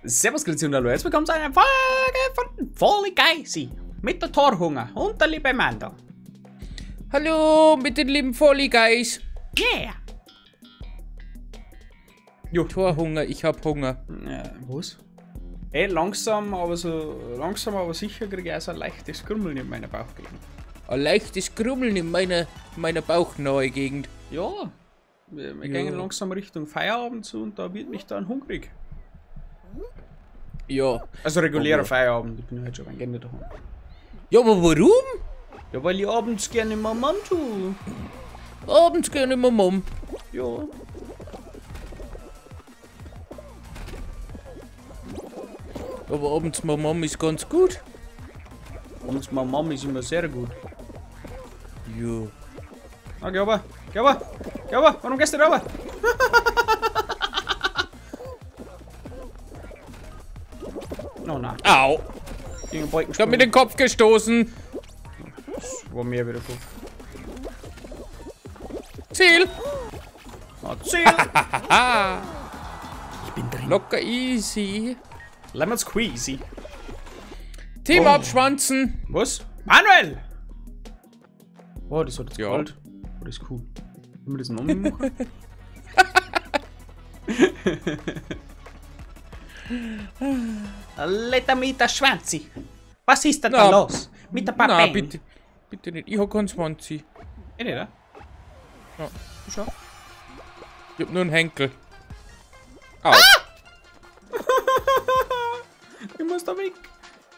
Servus, Grüezi und hallo, herzlich willkommen zu einer Folge von Fall Guys mit der Torhunger und der liebe Mando. Hallo, mit den lieben Fall Guys. Yeah. Jo. Torhunger, ich hab Hunger. Ja, was? Ey, langsam, aber sicher kriege ich auch so ein leichtes Grummeln in meiner Bauchgegend. Ein leichtes Grummeln in meiner bauchnahe Gegend. Ja, wir gehen langsam Richtung Feierabend zu und da wird mich dann hungrig. Ja. Also regulärer Feierabend, ich bin heute schon ein wenig daheim. Ja, aber warum? Ja, weil ich abends gerne Mama tue. Abends gerne Mama. Ja. Aber abends Mama ist ganz gut. Abends Mama ist immer sehr gut. Ja. Ah, geh runter, geh runter, geh runter. Warum gehst du da runter? Oh nein. Au! Ich hab mir den Kopf gestoßen. Das war mehr wieder Kopf. Ziel! Ah, Ziel! Ich bin drin. Locker easy. Lemon squeezy. Team abschwanzen! Was? Manuel! Oh, das hat jetzt kalt. Oh, das ist cool. Wollen wir das nochmal machen? Letter mit der Schwanzi. Was ist denn da los? Mit der Pappe? Nein, bitte. Bitte nicht. Ich hab keinen Schwanzi. Ich nicht, oder? Ja. Schau. Ich hab nur einen Henkel. Au. Ah! Ich muss da weg.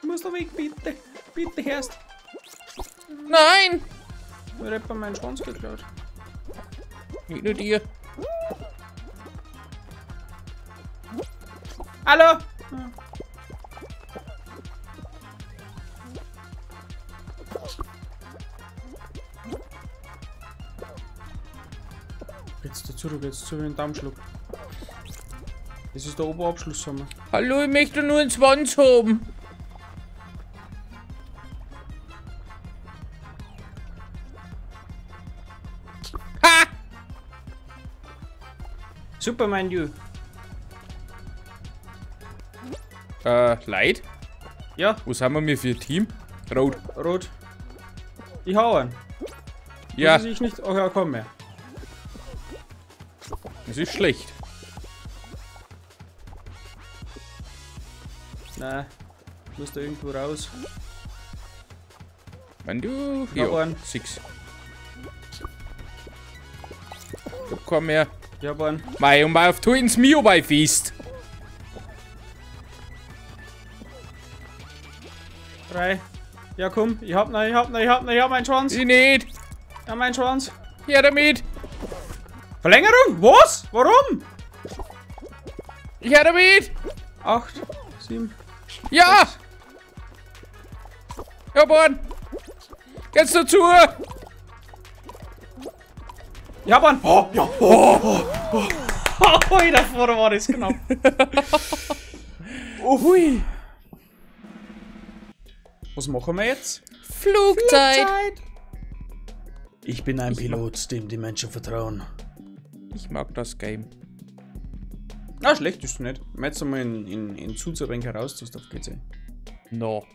Ich muss da weg, bitte. Bitte, Herrst. Nein! Mir hat jemand meinen Schwanz geklaut. Nicht nur dir. Hallo! Geht's da zurück, jetzt zu wie ein Dammschluck. Das ist der Oberabschluss, haben wir. Hallo, ich möchte nur einen Schwanz haben. Ha! Superman, you. Leid? Ja. Was haben wir für ein Team? Rot. Rot. Ich hau einen. Ja. Muss ich nicht. Oh ja, komm mehr. Das ist schlecht. Nein. Ich muss da irgendwo raus. Wenn du. Ich hab einen. Six. Ich hab keinen mehr. Ich hab einen. Mei, und mal auf Twins Mio bei Fist. 3. Ja, komm, ich hab noch, ich hab noch, ich hab noch, ich hab meinen Schwanz. Ich nicht. Ich hab meinen Schwanz. Ja, damit. Verlängerung? Was? Warum? Ja, damit. 8, 7. Ja! 6. Ja, Born. Jetzt dazu. Ja, Born. Oh, ja. Oh, oh, oh. Oh, davor war das knapp. Oh, hui. Was machen wir jetzt? Flugzeit! Flugzeit. Ich bin ein Pilot, dem die Menschen vertrauen. Ich mag das Game. Na, schlecht ist es nicht. Wenn jetzt einmal in Zuzaring heraus, das auf GC. No.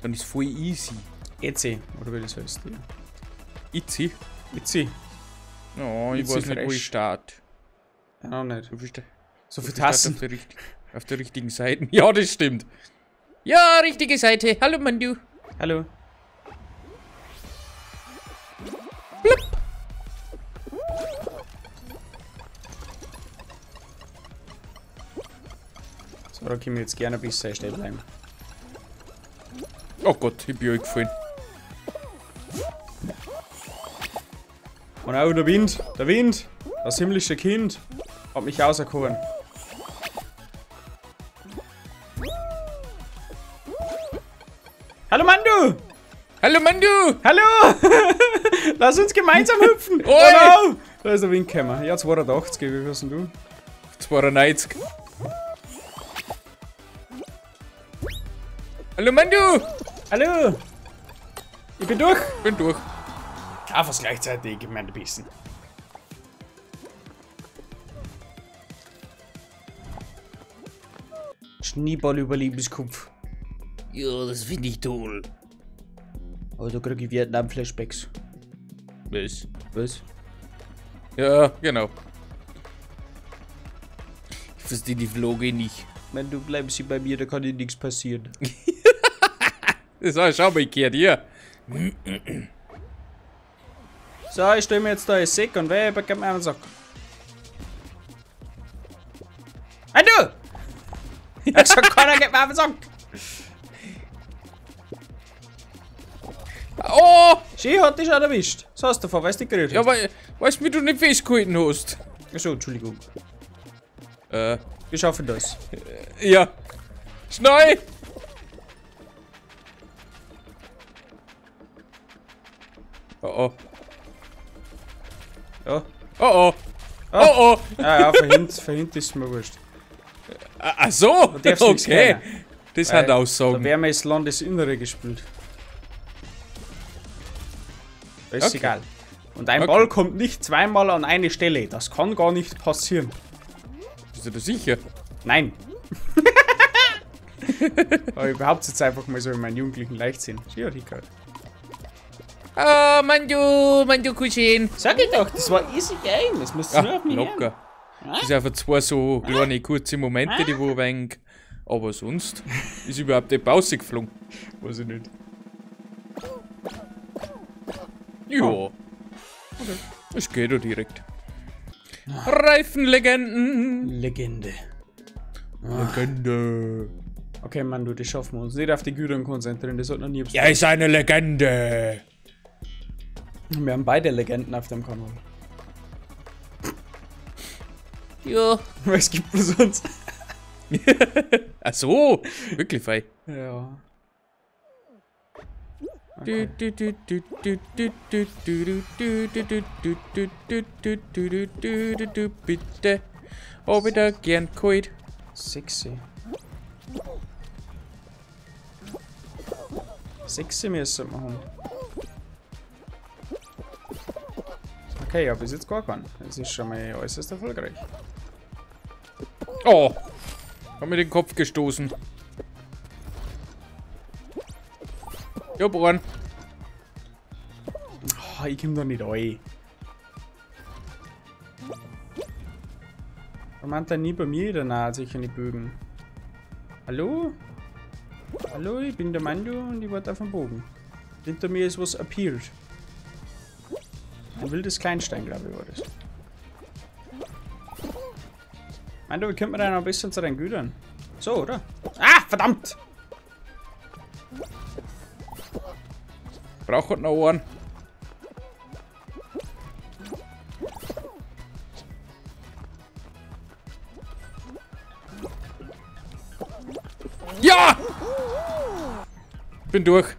Dann ist voll easy. EC, oder wie das heißt. Ja. Itzy? Itzy. Oh, ich Itzy weiß nicht, wo ich starte. Ja, auch nicht. So viele Tassen. Auf der richtigen Seite. Ja, das stimmt. Ja, richtige Seite. Hallo, Mandu. Hallo. Blub. So, da können wir jetzt gerne ein bisschen stehen bleiben. Oh Gott, ich bin euch gefallen. Und auch der Wind, das himmlische Kind, hat mich auserkoren. Hallo Mandu! Hallo Mandu! Hallo! Lass uns gemeinsam hüpfen! Oh no! Da ist der Wind gekommen. Ja, 280, wie viel hast denn du? 92. Hallo Mandu! Hallo! Ich bin durch! Ich bin durch. Ja, fast gleichzeitig, gib mir ein bisschen. Schneeball-Überlebenskopf. Ja, das finde ich toll. Aber da krieg ich Vietnam-Flashbacks. Was? Was? Ja, genau. Ich verstehe die Vloge nicht. Wenn du bleibst hier bei mir, da kann dir nichts passieren. So, schau mal, ich geh dir. So, ich stelle mir jetzt da ein Sack und wer bekommt mir einen Sack? Hey, du! Ich hab gesagt, keiner gibt mir einen Sack! Oh! Schön hat dich schon erwischt. So hast du davor, weißt du, gerührt. Ja, weil, weißt du, wie du nicht festgehalten hast. Achso, Entschuldigung. Wir schaffen das. Ja. Schnell! Oh oh. Ja. Oh oh. Oh oh. Ja, ja, verhindert ist mir wurscht. Ach so! Okay. Das hat Aussagen. Da wäre mir das Landesinnere gespielt. Das ist okay. Egal. Und ein Ball kommt nicht zweimal an eine Stelle. Das kann gar nicht passieren. Bist du da sicher? Nein. Aber ich behaupte es jetzt einfach mal so in meinen jugendlichen Leichtsinn. Ah, oh, Mandu, Kuschin. Sag ich doch, das war easy game. Das musst du nur auf mich locker. hören. Das sind einfach zwei so kleine kurze Momente, die wo ein wenig. Aber sonst ist überhaupt die Pause geflogen. Weiß ich nicht. Ja. Oh. Okay. Das geht doch direkt. Reifenlegenden. Legende. Legende. Okay, Mandu, das schaffen wir uns. Nicht auf die Güter konzentrieren, das hat noch nie. Er ist eine Legende. Wir haben beide Legenden auf dem Kanal. Ja. Was gibt es sonst? Ach so, wirklich fein. Ja. Okay. Bitte. Hab ich da gern geholt. Sexy. Sexy müssen wir haben. Okay, ja, bis jetzt gar keinen. Das ist schon mal äußerst erfolgreich. Oh! Hab mir den Kopf gestoßen. Ich hab einen. Oh, ich komm da nicht rein. Warum hat der nie bei mir danach sich in die Bögen? Hallo? Hallo, ich bin der Mando und ich warte auf den Bogen. Hinter mir ist was appeared. Ein wildes Kleinstein, glaube ich, war das. Mando, wie könnte man da noch ein bisschen zu deinen Gütern? So, oder? Ah, verdammt! Braucht noch einen. Ja! Bin durch.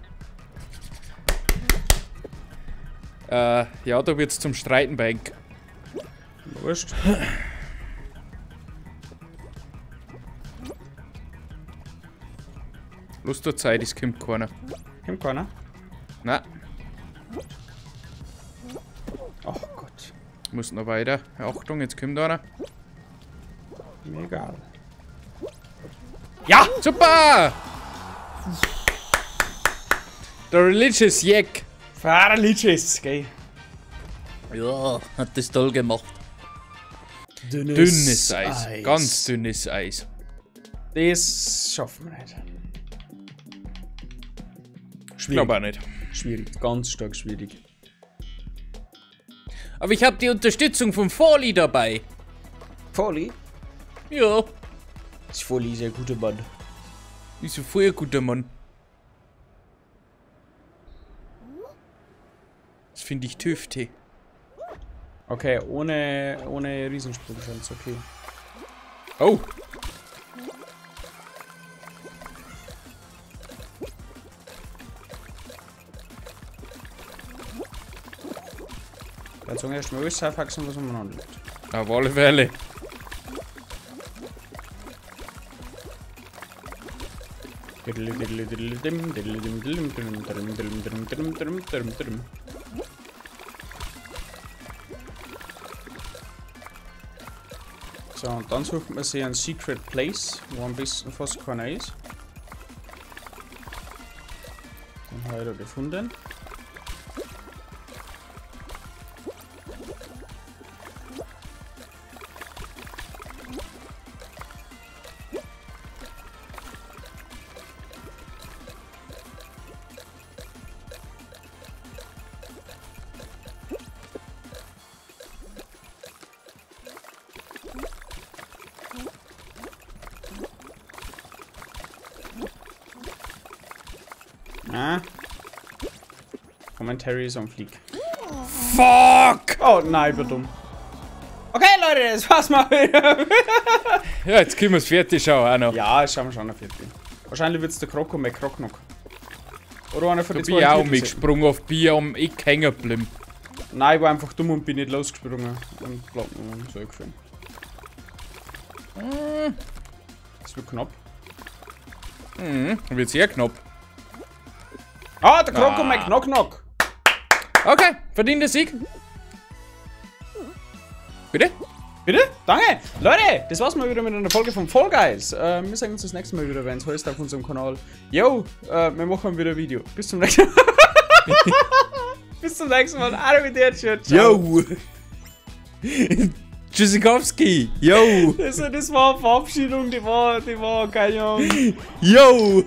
Ja, da wird's zum Streiten bei. Wurscht. Lust der Zeit, es kommt keiner. Kommt keiner? Nein. Oh Gott. Muss noch weiter. Achtung, jetzt kommt einer. Mir egal. Ja! Super! Der Religious Jack. Religious, gell? Ja, hat das toll gemacht. Dünnes Eis. Ganz dünnes Eis. Das schaffen wir nicht. Ich glaube auch nicht. Schwierig, ganz stark schwierig. Aber ich habe die Unterstützung von Folli dabei. Folli? Ja. Ist Folli sehr guter Mann. Ist ein voll guter Mann. Das finde ich tüftig. Okay, ohne Riesensprung ist okay. Oh! Jetzt sagen erstmal alles aufwachsen, was umeinander liegt. Auf alle Fälle. So, und dann suchen wir sich einen Secret Place, wo am besten fast keiner ist. Den habe ich da gefunden. Ah. Commentary ist am Flieg. Fuck! Oh nein, ich bin dumm. Okay, Leute, das war's mal wieder. Ja, jetzt können wir's fertig schauen auch noch. Ja, schauen wir schon noch fertig. Wahrscheinlich wird's der Kroko mit Kroknock. Oder einer von den Da bin zwei ich auch Titeln. mitgesprungen auf Bier am Eck hängen geblieben. Nein, ich war einfach dumm und bin nicht losgesprungen. Und glaub mir, so gefallen. Das wird knapp. Mhm, wird sehr knapp. Ah, der Kroko mit Knock-Knock. Okay, verdienter Sieg. Bitte? Bitte? Danke! Leute, das war's mal wieder mit einer Folge von Fall Guys. Wir sehen uns das nächste Mal wieder, wenn es heißt auf unserem Kanal. Yo, wir machen wieder ein Video. Bis zum nächsten Mal. Bis zum nächsten Mal. Arrivederci. Ciao. Yo! Tschüssikowski! Yo! Also, das war eine Verabschiedung, die war keine Ahnung. Yo!